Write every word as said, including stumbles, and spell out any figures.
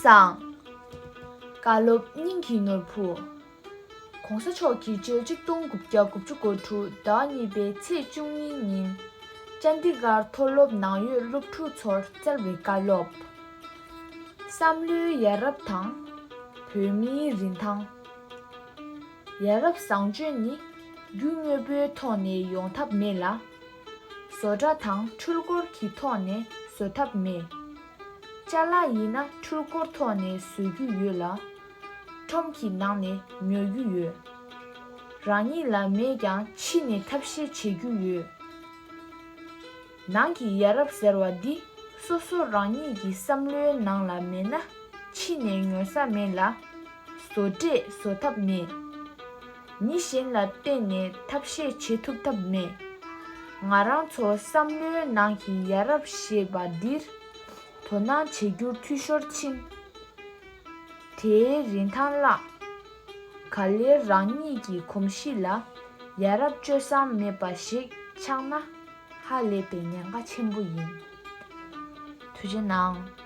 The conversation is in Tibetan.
དང་། བཀའ་སློབ་སྙིང་གི་ནོར་བུ། ༸གོང་ས་མཆོག་གིས་ཕྱི་ལོ་ཆིག་སྟོང་དགུ་བརྒྱ་དགུ་བཅུ་གོ་དྲུག་ཟླ་གཉིས་པའི་ཚེས་བཅུ་གཉིས་ཉིན་ཅན་དི་གར་མཐོ་སློབ་ནང་ཡོད་སློབ་ཕྲུག་ཚོར་སྩལ་བའི་བཀའ་སློབ། བསམ་བློའི་ཡ་རབས་དང་བོད་མིའི་རིན་ཐང་། ཡ་རབས་བཟང་སྤྱོད་ནི་རྒྱུ་དངོས་པོའི་ཐོག་ནས་ཡོང་ཐབས་མེད་ལ། བཟོ་གྲྭ་དང་འཕྲུལ་འཁོར་གྱི་ཐོག་ནས་བཟོ་ཐབས་མེད། ཅ་ལག་ཡིན་ན་འཕྲུལ་འཁོར་ཐོག་ནས་བཟོ་རྒྱུ་ཡོད་ལ། ཁྲོམ་གྱི་ནང་ནས་ཉོ་རྒྱུ་ཡོད། རང་ཉིད་ལ་མེད་ཀྱང་ཕྱི་ནས་ཐབས་ཤེས་བྱེད་རྒྱུ་ཡོད། ནང་གི་ཡ་རབས་ཟེར་བ་འདི་སོ་སོ་རང་ཉིད་ཀྱི་བསམ་བློའི་ནང་ལ་མེད་ན་ཕྱི་ནས་ཉོ་ས་མེད་ལ། བཟོ་གྲས་བཟོ་ཐབས་མེད། མི་གཞན་ལ་བརྟེན་ནས་ཐབས་ཤེས་བྱེད་ཐུབ་ཐབས་མེད། ང་རང་ཚོ་བསམ་བློའི་ནང་གི་ཡ་རབས་ཞེས་པ་འདིར་དོ་སྣང་བྱེད་རྒྱུར་འཐུས་ཤོར་ཕྱིན། དེའི་རིན་ཐང་བརླག་ག་ལེར་རང་ཉིད་ཀྱི་གོམས་གཤིས་ལ་ཡ་རབས་སྤྱོད་བཟང་མེད་པ་ཞིག་ཆགས་ན་ཧ་ལས་པའི་ཉེན་ཁ་ཆེན་པོ་ཡིན། ཐུགས་རྗེ་གནང་།